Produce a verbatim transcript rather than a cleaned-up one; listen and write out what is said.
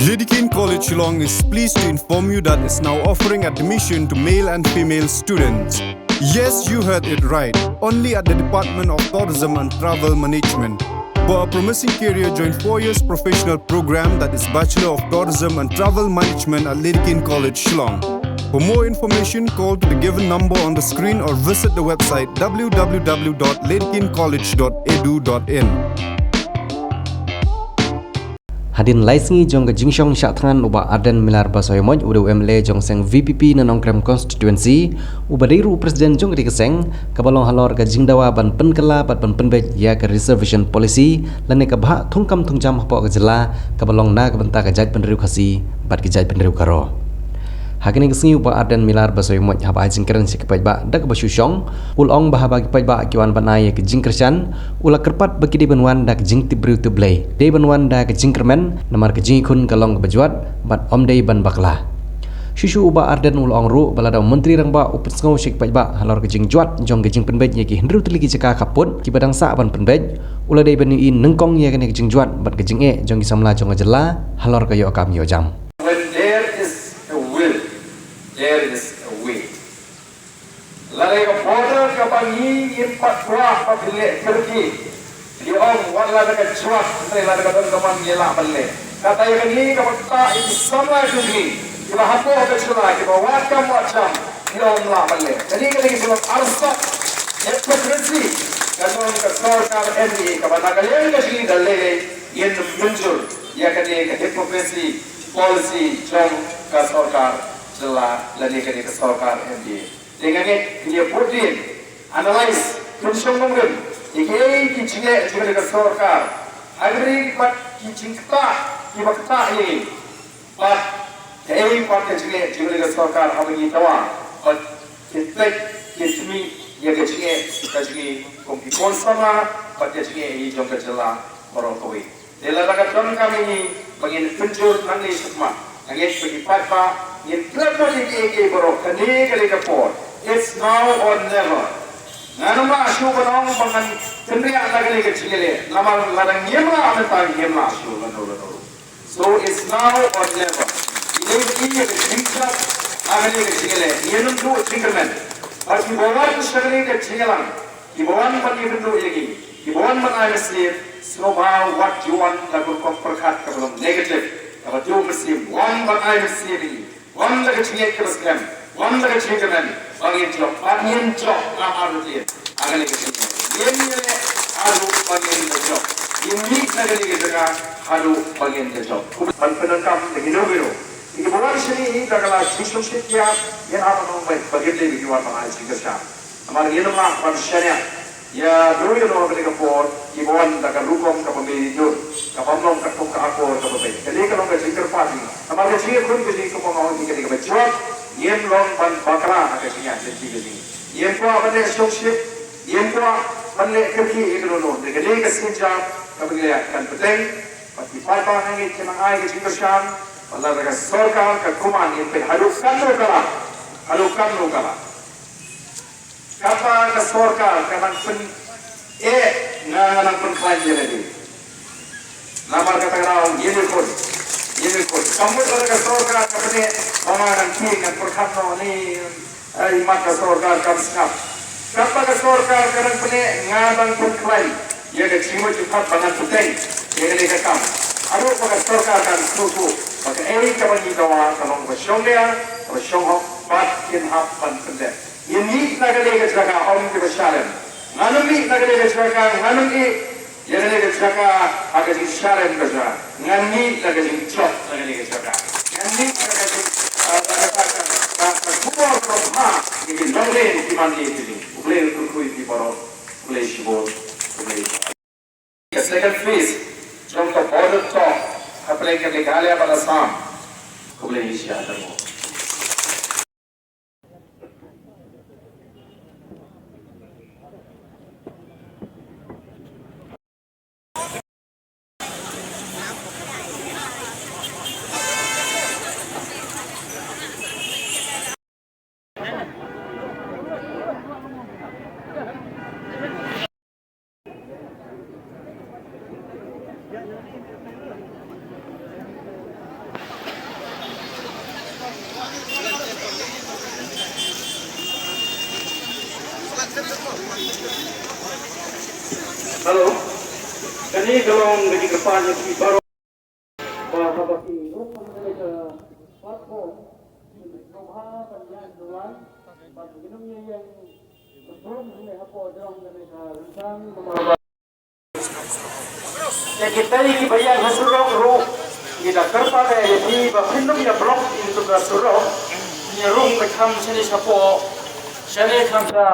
Dedekind College Shillong is pleased to inform you that it's now offering admission to male and female students. Yes, you heard it right. Only at the Department of Tourism and Travel Management. For a promising career, join four years professional program, that is Bachelor of Tourism and Travel Management at Dedekind College Shillong. For more information, call to the given number on the screen or visit the website w w w dot dedekind college dot e d u dot i n. Hadien lai sngi jong ka jingshong shah thngan u Bah Ardent Miller Basaiawmoit, u dei u M L A jong seng V P P na Nongkrem Constituency, uba dei ruh u President jong katei ka seng, kaba long halor ka jingdawa ban pynkylla bad ban pynbeit ïa ka reservation policy lane ka bhah thungkam thungjam hapoh ka jylla, kaba long na ka bynta ka jaitbynriew Khasi bad ka jaitbynriew Garo. Ha kane ka sngi u Bah Ardent Miller Basaiawmoit, haba ai jingkren sha ki paidbah da kaba shu shong, u la ong ba haba ki paidbah ki wan ban ai ïa ka jingkyrshan, u la kyrpad ba ki dei ban wan da ka jingtip briew tip Blei, dei ban wan da ka jingkyrmen, namar ka jingïakhun ka long kaba jwat bad ym dei ban bakla. Shuh shuh u Bah Ardent u la ong ruh ba lada u Myntri Rangbah u pynsngew sha ki paidbah halor ka jingjwat jong ka jingpynbeit ïa ki hynriew tylli ki jaka khappud kiba dang sah ban pynbeit, u la dei ban ïohi nyngkong ïa kane ka jingjwat bad ka jingeh jong ki samla jong ka jylla halor ka ïoh kam ïoh jam. When there is a will, there is a way. Lada ka border kaba ngi ngim pat kwah ba phin leh kyrkieh, phi ong wat lada ka jwat, hynrei lada ka don ka mon ngi lah ban leh. Kata ïa kane kaba ktah ïa ki samla jong ngi kiba hapoh ka jylla kiba wad kam wad jam, phi ong lah ban leh. Kane ka dei ka jingpynlong arsap, hypocrisy ka jong ka sorkar M D A kaba na ka liang ka jong ngi da lei lei ngin ym mynjur ïa kane ka hypocrisy policy jong ka sorkar jylla lane kane ka sorkar M D A. Te nga ngeit phin ïa bud dien, analyse, pynshong nongrim ïa kiei ki jingeh jong kane ka sorkar. Ha kane pat ki jingktah kiba ktah ïa ngi. Bad kaei pat ka jingeh jong kane ka sorkar haba ngi dawa bad ki peit ki tmier ïa ka jingeh ka jong ngi kum ki khun samla bad ka jingeh jong ka jylla baroh kawei. Te lada ka donkam ïa ngi ba ngin pynjur nangne shakhmat, nga ngeit ba ki paidbah ngin klet bad ïa kiei kiei baroh. Kane ka dei ka por. It's now or never. Ngan ym lah shuh ban ong ba ngan kynriah na kane ka jingïaleh. Namar lada ngim lah mynta, ngim lah shuh lano lano ruh. So it's now or never. Ngi dei ban ïa ka jingjop ha kane ka jingïaleh. Ngin ym duh jingkyrmen. Bad kiba wan sha kane ka jingïalang, kiba wan ban ïakynduh ïa ngi, kiba wan ban ai mynsiem, sngewbha wat ju wan da ka rukom pyrkhat kaba long negative, kaba duh mynsiem. Wan ban ai mynsiem ïa ngi, wan da ka jingngeit kaba skhem, wan da ka jingkyrmen ba ngin jop, ba ngin jop. Ngam artatien ha kane ka jingkyrmen, ngin ïaleh haduh ba ngin da jop, ngin mih na kane ka jaka haduh ba ngin da jop. Ban pyndonkam ïa kino kino, ïa kiba wan shane da ka la jingshongshit kiad, ngin hap ban ong ba ngim dei ba ki wan ban ai jingkyrshan. Namar ngim lah ban shaniah ïa no ïa no ha kane ka por, kiba wan da ka rukom kaba mih jur, kaba ym long katkum ka akor kaba beit. Kane ka long ka jingkyrpad jong ngi. Namar ka jingïakhun ka jong ngi, kumba nga ong, ka dei kaba jwat, ngim long ban bakla ha ka jingïaid lynti ka jong ngi. Ngim kwah ban leh shongshit, ngim kwah ban leh kyrkieh ïa kano kano. Te kane ka sienjam kaba ngi leh kan bteng, bad ki paidbah nga ngeit kin nang ai ka jingkyrshan. Bad lada ka sorkar ka kumne, ngin peit haduh katno ka lah, haduh katno ka lah. Katba ka sorkar ka nang pyn-, eh, nga, nga nang pynkhlaiñ ïa lade. Namar kata ka daw ngin ïakhun, ngin ïakhun. Ka mut lada ka sorkar ka pyni ba nga nang tieng, ngan pyrkhat noh ne, eh, imat ka sorkar kam sngap. Katba ka sorkar ka nang pyni, nga nang pynkhlaiñ ïa ka jingmut jingpyrkhat ba ngan bteng ïa kane ka kam. Haduh ba ka sorkar kan sngewthuh ba kaei kaba ngi dawa ka long kaba shongnia, kaba shonghok, bad kin hap ban pyndep. Ngin mih na kane ka jaka, ong kiba shalem. Ngan ym mih na kane ka jaka, ngan ym ïeh ïa kane ka jaka ha ka jingshalem ka jaka. Ngan mih na ka jingjop na kane ka jaka. Ngan mih na ka jing, ah, na ka, ka, ka, ka khubor kaba bha ïa ki nongleh ki mane ki jing. Khublei kyrkhu ïa phi baroh. Khublei shibun. Khublei. Ka second phase jong ka border talk hapdeng ka Meghalaya bad Assam. Khublei ïa shi hajar nguh. Hello. Kane ka long ka jingkyrpad ïa phi baroh. Ba haba ki rung hangne ka platform, sngewbha ban ïaid shuwa, ban ïa ïeng, ban rung hangne hapoh jrong kane ka rynsan namar ba ïa kita kiba ïeng ha surok ruh, ngi da kyrpad ïa phi ba phin nym ïa block ïa katu ka surok, ngi rung ba kham shane shapoh, shane kham sha